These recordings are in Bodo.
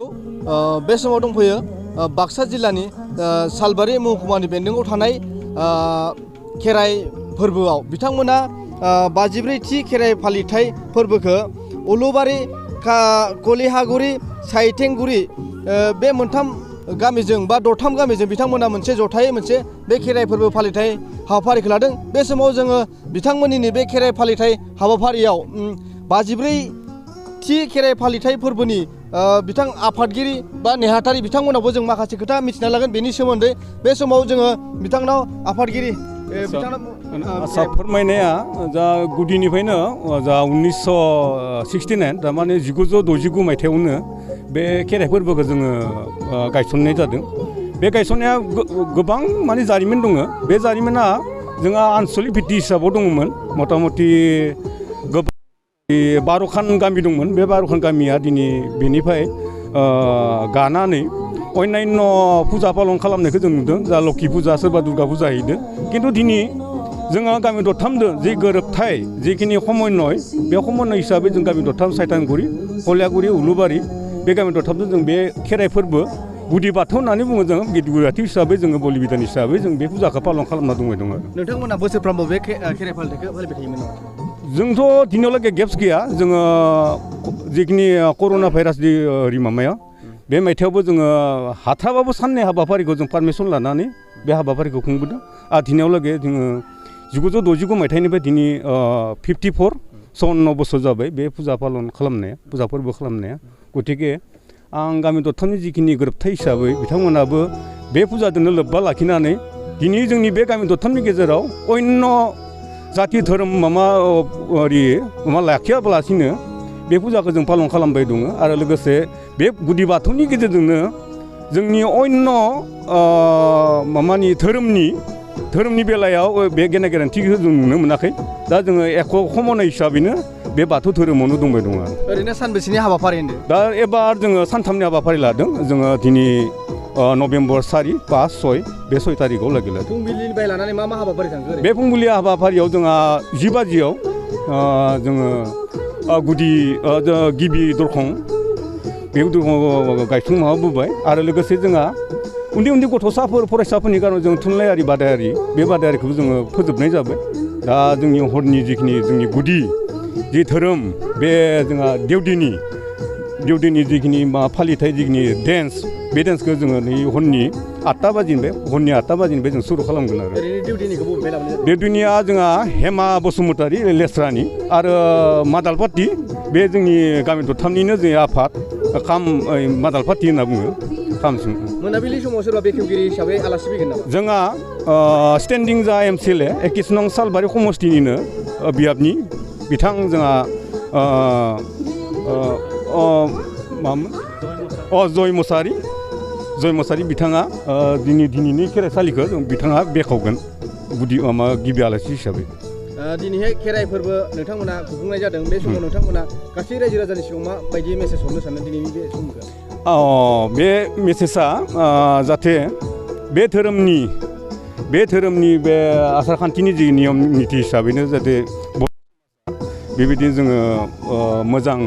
बे समाव दंफैयो बाक्सा जिल्लानि सालबारि महकुमानि बेन्दोंआव थानाय खेराइ फोरबोआव बिथांमोना 54थि खेराइ फालिथाय फोरबोखौ उलुबारि कलिहागुरि साइथेंगुरि बे मोनथाम गामिजों बा दरथाम गामिजों बिथांमोना मोनसे जथायै मोनसे बे खेराइ फोरबो फालिथाय हाबाफारिखौ लादों। बे समाव जोङो बिथांमोननि बे खेराइ फालिथाय हाबाफारियाव 54थि खेराइ फालिथाय फोरबोनि बिथां आफादगिरि बा नेहाथारि बिथांमोनावबो जों माखासे खोथा मिथिना लागोन बेनि सोमोन्दै। बे समाव जोङो बिथांनाव आफादगिरि आसा फोरमायनाया जा गुदिनिफ्रायनो जा 1969 थारमाने 1969 मायथाइयावनो बे खेराइ फोरबोखौ जोङो गायसननाय जादों। बे गायसननाया गोबां माने जारिमिन दङ। बे जारिमिना जोंहा आनसलिक भित्ति हिसाबाव दङमोन। मथा मथि 12खान गामि दंमोन। बे 12खान गामिया दिनै बेनिफ्राय गानानै अन्यान्य फुजा पालन खालामनायखौ जों नुदों। जा लोखि फुजा सोरबा दुर्गा फुजा हैदों। खिन्थु दिनै जोङो गामि दरथामजों जे गोरोबथाय जिखिनि समन्वय बे समन्वय हिसाबै जों गामि दरथाम साइथांगुरि कलिहागुरि उलुबारि बे गामि दरथामजों जों बे खेराइ फोरबो गुदि बाथौ होननानै बुङो जों गिदिर हिसाबै जोङो बलि बिधान हिसाबै जों बे फुजाखौ पालन खालामना दङ। नोंथांमोना बोसोरफ्रोमबो बे खेराइ फालिथायखौ फालिबाय थायोमोन नामा? जोंथ' दिनावलागै गेप्स गैया। जोङो जिखिनि कर'ना भाइरासनि माबाया बे मायथाइयावबो जोङो हाथाराबाबो साननै हाबाफारिखौ जों पारमिसन लानानै बे हाबाफारिखौ खुंबोदों। आरो दिनावलागै जोङो 1969 मायथाइनिफ्राय दिनै 54 बोसोर जाबाय बे फुजा पालन खालामनाया, फुजा फोरबो खालामनाया। गतिके आं गामि दरथामनि जिखिनि गोरोबथाय हिसाबै बिथांमोनाबो बे फुजाजोंनो लोब्बा लाखिनानै दिनै जोंनि बे गामि दरथामनि गेजेराव अन्य जाथि धोरोम लाखियाबालासिनो बे फुजाखौ जों पालन खालामबाय दङ। आरो लोगोसे बे गुदि बाथौनि गेजेरजोंनो जोंनि अन्य धोरोमनि बेलायाव बे गेना गोरोन्थिखौ जों नुनो मोनाखै। दा जोङो एख' खमनै हिसाबैनो बे बाथौ धोरोमावनो दंबाय दङ। ओरैनो सानबेसेनि हाबाफारि होनदों? दा एबार जोङो सानथामनि हाबाफारि लादों। जोङो दिनै नभेम्बर 4, 5, 6 बे 6 तारिखआव लागै लादों। फुंबिलिनिफ्राय लानानै मा हाबाफारि थांखो? बे फुंबिलि हाबाफारियाव जोंहा 10 बाजियाव जोङो गिबि दरखं बे दरखं गायसनबोबाय। आरो लोगोसे जोंहा उन्दै गथ'साफोर फरायसाफोरनि कारनाव जों थुनलाइयारि बादायारि बे बादायारिखौबो जोङो फोजोबनाय जाबाय। दा जोंनि हरनि जिखिनि जोंनि गुदि जि धोरोम बे जोंहा देवदिनि जिखिनि फालिथाय जिखिनि डेन्स बे डेन्सखौ जोङो नै हरनि 8 बाजिनिफ्राय जों सुरु खालामगोन आरो। देवदिनिया जोंहा हेमा बसुमतारी लेस्रानि आरो मादालपाति बे जोंनि गामि दरथामनिनो जोंनि आफाद मादालपाति होनना बुङो। मोनाबिलि समाव सोरबा बेखेवगिरि हिसाबै आलासि फैगोन नामा? जोंहा स्टेन्डिं जा MCLA 21 नं सालबारि समस्तिनिनो बियाबनि बिथां जोंहा जय मुसाहारि बिथाङा दिनैनि खेराइसालिखौ बिथाङा बेखेवगोन गिबि आलासि हिसाबै। दिनैहाय खेराइ फोरबो नोंथांमोना खुंफुंनाय जादों। बे समाव नोंथांमोना गासै रायजो राजानि सिगाङाव माबायदि मेसेज हरनो सानो दिनैनि बे समखौ? बे मेसेजआ जाहाथे बे धोरोमनि बे आसारखान्थिनि जि नियम निथि हिसाबैनो जाहाथे बेबायदिनो जोङो मोजां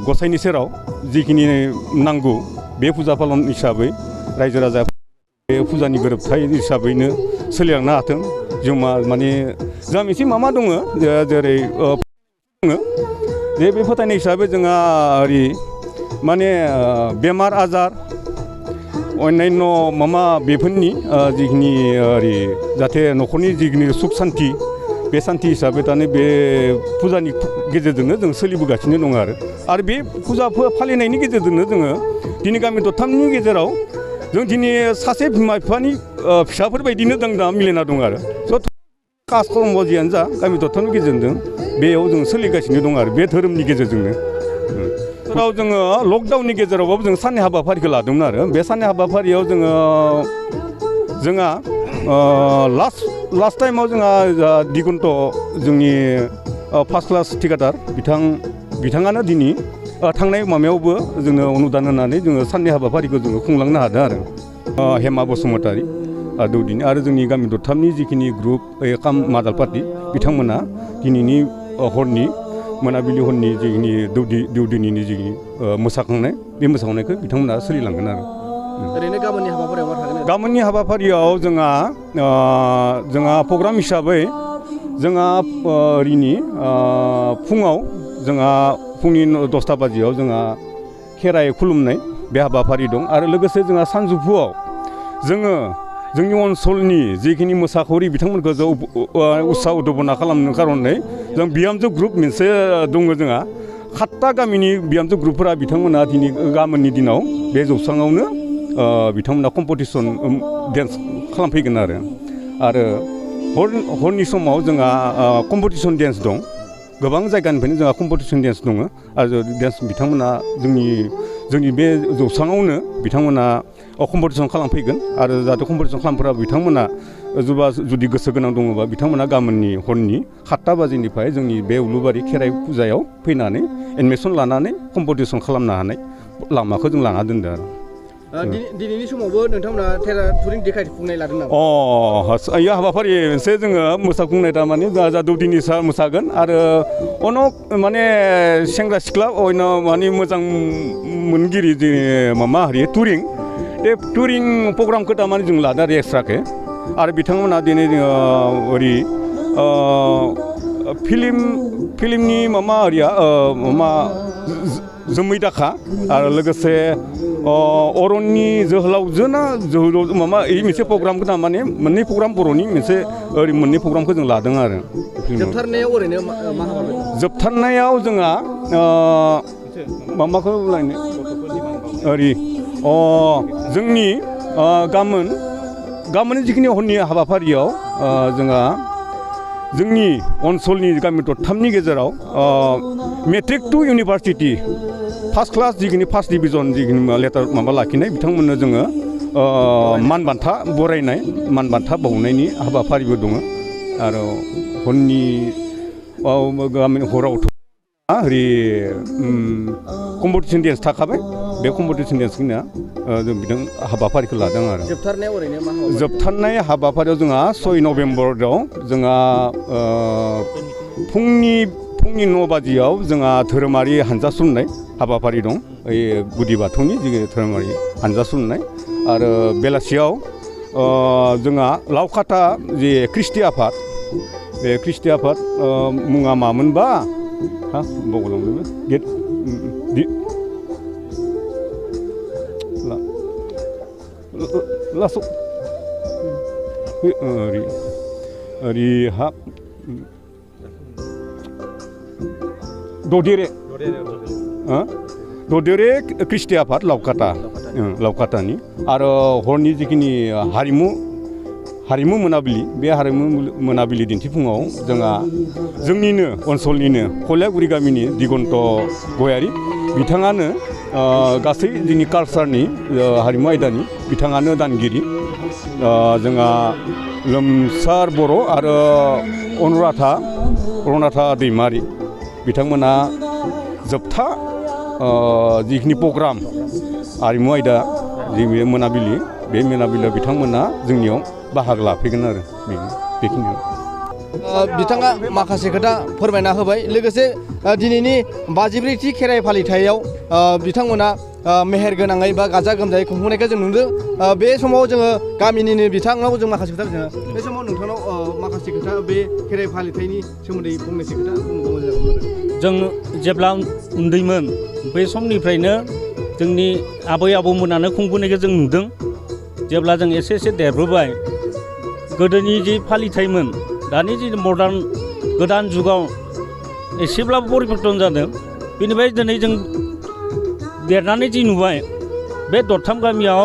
गसाइनि सेराव जिखिनि नांगौ बे फुजा पालन हिसाबै रायजो राजा बे फुजानि गोरोबथाय हिसाबैनो सोलिलांनो हाथों। जों माने जोंहा मोनसे मा दङ जेरै बे फोथायनाय हिसाबै जोंहा ओरै माने बेमार आजार अन्यान्य बेफोरनि जिखिनि ओरै जाहाथे न'खरनि जिखिनि सुख सान्ति बे सान्ति हिसाबै दानो बे फुजानि गेजेरजोंनो जों सोलिबोगासिनो दङ। आरो बे फुजा फालिनायनि गेजेरजोंनो जोङो दिनै गामि दरथामनि गेजेराव जों दिनै सासे बिमा बिफानि फिसाफोर बायदिनो जों दा मिलायना दङ। आरो कास कर्म जियानो जा गामि दरथामनि गेजेरजों बेयाव जों सोलिगासिनो दङ आरो बे धोरोमनि गेजेरजोंनो। जोङो लकडाउननि गेजेरावबाबो जों साननै हाबाफारिखौ लादोंमोन। आरो बे साननै हाबाफारियाव जोंहा लास्ट टाइमाव जोंहा दिगन्त जोंनि फार्स्ट क्लास थिकादार बिथाङानो दिनै थांनाय माबायावबो जोंनो अनुदान होनानै जोङो साननै हाबाफारिखौ जोङो खुंलांनो हादों। आरो हेमा बसुमतारी दौदिनि आरो जोंनि गामि दरथामनि जिखिनि ग्रुप मादालपाति बिथांमोना दिनैनि हरनि मोनाबिलि हरनि जिखिनि दौदिनिनि जिखिनि मोसाखांनाय बे मोसाखांनायखौ बिथांमोना सोलिलांगोन आरो ओरैनो गाबोननि हाबाफारियाव मा थागोन? गाबोननि हाबाफारियाव जोंहा प्रग्राम हिसाबै जोंहा ओरैनि फुङाव जोंहा फुंनि 10टा बाजियाव जोंहा खेराइ खुलुमनाय बे हाबाफारि दं आरो लोगोसे जोंहा सानजौफुआव जोङो जोंनि ओनसोलनि जिखिनि मोसाखावरि बिथांमोनखौ जों उत्साह उद्दबना खालामनो खारनै जों बिहामजो ग्रुप मोनसे दङ जोंहा 7टा गामिनि बिहामजो ग्रुपफोरा बिथांमोना दिनै गाबोननि दिनाव बे जौस्राङावनो बिथांमोना कम्पिटिसन डेन्स खालामफैगोन आरो हरनि समाव जोंहा कम्पिटिसन डेन्स दं गोबां जायगानिफ्रायनो जोंहा कम्पिटिसन डेन्स दङ आरो डेन्स बिथांमोना जोंनि बे जौस्राङावनो बिथांमोना कम्पिटिसन खालामफैगोन आरो जाहाथे कम्पिटिसन खालामफोरा बिथांमोना जुदि गोसो गोनां दङबा बिथांमोना गाबोननि हरनि 7टा बाजिनिफ्राय जोंनि बे उलुबारि खेराइ फुजायाव फैनानै एडमिसन लानानै कम्पिटिसन खालामनो हानाय लामाखौ जों लाना दोनदों आरो दिनैनि समावबो नोंथांमोना टुरिं देखायफुंनाय लादों नामा? बे हाबाफारि मोनसे जोङो मोसाफुंनाय थारमाने जा दौदिनि मोसागोन आरो अनेक माने सेंग्रा सिख्ला माने मोजां मोनगिरि माबा हारि टुरिं बे टुरिं प्रग्रामखौ थारमाने जों लादों आरो एक्सट्राके आरो बिथांमोना दिनै ओरै फिल्मनि माबा हारिया जोमै दाखा आरो लोगोसे अरननि जोहोलावजोना माबा मोनसे प्रग्रामखौ थारमाने मोननै प्रग्राम बर'नि मोनसे ओरै मोननै प्रग्रामखौ जों लादों आरो जोबथारनायाव ओरैनो मा हाबाफारि? जोबथारनायाव जोंहा माबाखौ लायनो ओरै जोंनि गाबोन जिखिनि हरनि हाबाफारियाव जोंहा जोंनि ओनसोलनि गामि दरथामनि गेजेराव matric to university first class जिखिनि फार्स्ट डिभिजन जिखिनि लेटार माबा लाखिनाय बिथांमोननो जोङो मान बान्था बरायनाय मान बान्था बावनायनि हाबाफारिबो दङ आरो हरनि गामिनि हरावथ' ओरै कम्पिटिसन डेन्स थाखाबाय बे कम्पिटिसन डेन्सखिनिया जों बिदों हाबाफारिखौ लादों आरो जोबथारनायाव ओरैनो मा जोबथारनाय हाबाफारियाव जोंहा 6 नभेम्बराव जोंहा फुंनि 9 बाजियाव जोंहा धोरोमारि हानजा सुरनाय हाबाफारि दं गुदि बाथौनि जि धोरोमारि हानजा सुरनाय आरो बेलासियाव जोंहा लावखाथा जि ख्रिस्टि आफाद बे ख्रिस्टि आफाद मुङा मामोनबा बावलांदोंमोन लास्टआव ओरै ददेरे ख्रिस्टि आफाद लावखातानि आरो हरनि जिखिनि हारिमु मोनाबिलि बे हारिमु मोनाबिलि दिन्थिफुङाव जोंहा जोंनिनो ओनसोलनिनो खलियागुरि गामिनि दिगन्त गयारि बिथाङानो गासै जोंनि कालसारनि हारिमु आयदानि बिथाङानो दानगिरि जोंहा लोमसार बर' आरो अनुराधा दैमारि बिथांमोना जोबथा जिखिनि प्रग्राम आरिमु आयदा जि मोनाबिलि बे मोनाबिलियाव बिथांमोना जोंनियाव बाहागो लाफैगोन आरो बेखिनियाव बिथाङा माखासे खोथा फोरमायना होबाय लोगोसे दिनैनि 52थि खेराइ फालिथायाव बिथांमोना मेहेर गोनाङै बा गाजा गोमजायै खुंफुंनायखौ जों नुदों बे समाव जोङो गामिनिनो बिथांनाव जों माखासे खोथा जोङो बे समाव नोंथांनाव माखासे खोथा बे खेराइ फालिथायनि सोमोन्दै फंनैसो खोथा जों जेब्ला उन्दैमोन बै समनिफ्रायनो जोंनि आबै आबौमोनानो खुंबोनायखौ जों नुदों जेब्ला जों एसे देरबोबाय गोदोनि जि फालिथायमोन दानि जि मडार्न गोदान जुगाव एसेब्लाबो परिबर्तन जादों बेनिफ्राय दिनै जों देरनानै जि नुबाय बे दरथाम गामियाव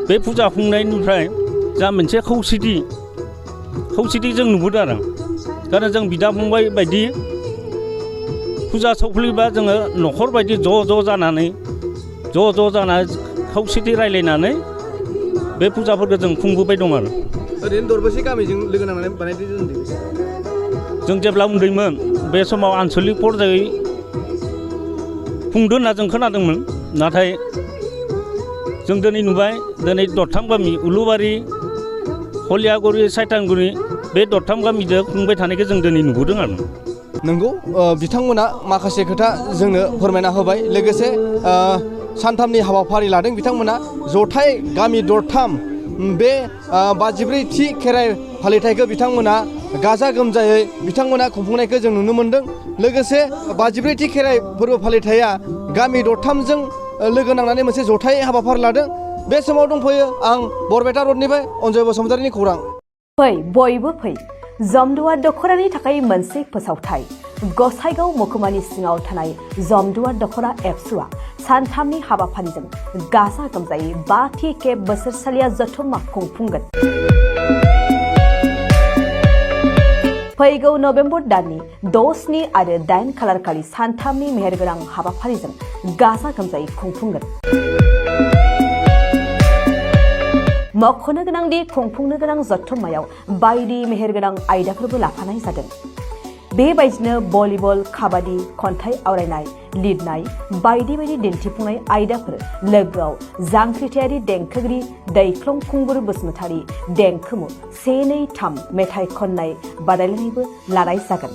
बे फुजा खुंनायनिफ्राय जा मोनसे खौसेथि जों नुबोदों आरो कारण जों बिदा फंबाय बायदि फुजा सफैबा जोङो न'खर बायदि ज' जानानै खौसेथि रायलायनानै बे फुजाफोरखौ जों खुंबोबाय दं आरो ओरैनो दरबेसे गामिजों लोगो नांनानै बानायदों जों जेब्ला उन्दैमोन बे समाव आन्सलिक पर्यायै खुंदों होनना जों खोनादोंमोन नाथाय जों दिनै नुबाय दिनै दरथाम गामि उलुबारि खलियागुरि साइथानगुरि बे दरथाम गामिजों खुंबाय थानायखौ जों दिनै नुबोदों आरो नंगौ बिथांमोना माखासे खोथा जोंनो फोरमायना होबाय लोगोसे सानथामनि हाबाफारि लादों बिथांमोना जथाय गामि दरथाम बे 54थि खेराइ फालिथायखौ बिथांमोना गाजा गोमजायै बिथांमोना खुंफुंनायखौ जों नुनो मोन्दों लोगोसे 54थि खेराइ फोरबो फालिथाया गामि दरथामजों लोगो नांनानै मोनसे जथाय हाबाफारि लादों बे समाव दंफैयो आं बरपेटा रडनिफ्राय अनजय बसुमतारिनि खौरां फै बयबो फै जमदुवार दख'रानि थाखाय मोनसे फोसावथाय गसाइगाव महकुमानि सिङाव थानाय जमदुवार दख'रा एबसुआ सानथामनि हाबाफारिजों गाजा गोमजायै 5थि खेब बोसोरसालिया जथुम्मा खुंफुंगोन फैगौ नभेम्बर दाननि 6, 7 आरो 8 खालारखालि सानथामनि मेहेरगोनां हाबाफारिजों गाजा गोमजायै खुंफुंगोन मख'नो गोनांदि खुंफुंनो गोनां जथुम्मायाव बायदि मेहेरगोनां आयदाफोरबो लाफानाय जादों बेबायदिनो भलिबल काबादि खन्थाइ आवरायनाय लिरनाय बायदि बायदि दिन्थिफुंनाय आयदाफोर लोगोआव जांख्रिथायारि देंखोगिरि दैख्लं खुंगुर बसुमतारी देंखोमु 1, 2, 3 मेथाइ खननाय बादायलायनायबो लानाय जागोन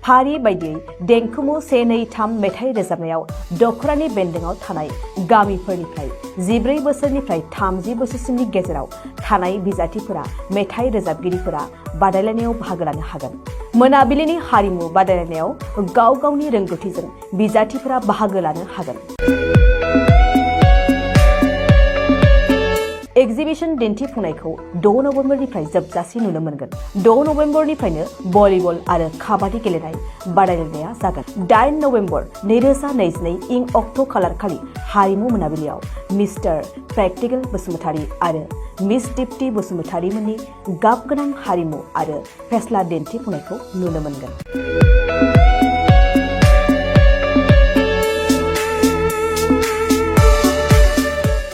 फारि बायदियै देंखोमु 1, 2, 3 मेथाइ रोजाबनायाव दख'रानि बेन्दोंआव थानाय गामिफोरनिफ्राय 14 बोसोरनिफ्राय 30 बोसोरसिमनि गेजेराव थानाय बिजाथिफोरा मेथाइ रोजाबगिरिफोरा बादायलायनायाव बाहागो लानो हागोन मोनाबिलिनि हारिमु बादायलायनायाव गाव गावनि रोंगौथिजों बिजाथिफोरा बाहागो लानो हागोन एक्जिबिशन दिन्थिफुंनायखौ 6 नभेम्बरनिफ्राय जोबजासिम नुनो मोनगोन 6 नभेम्बरनिफ्रायनो भलिबल आरो काबादि गेलेनाय बादायलायनाया जागोन 8 नभेम्बर 2022 इं अक्ट' खालारखालि हारिमु मोनाबिलियाव मिस्टार प्रेक्टिकेल बसुमतारी आरो मिस दीप्ति बसुमतारी मोननि गाब गोनां हारिमु आरो फेस्ला दिन्थिफुंनायखौ नुनो मोनगोन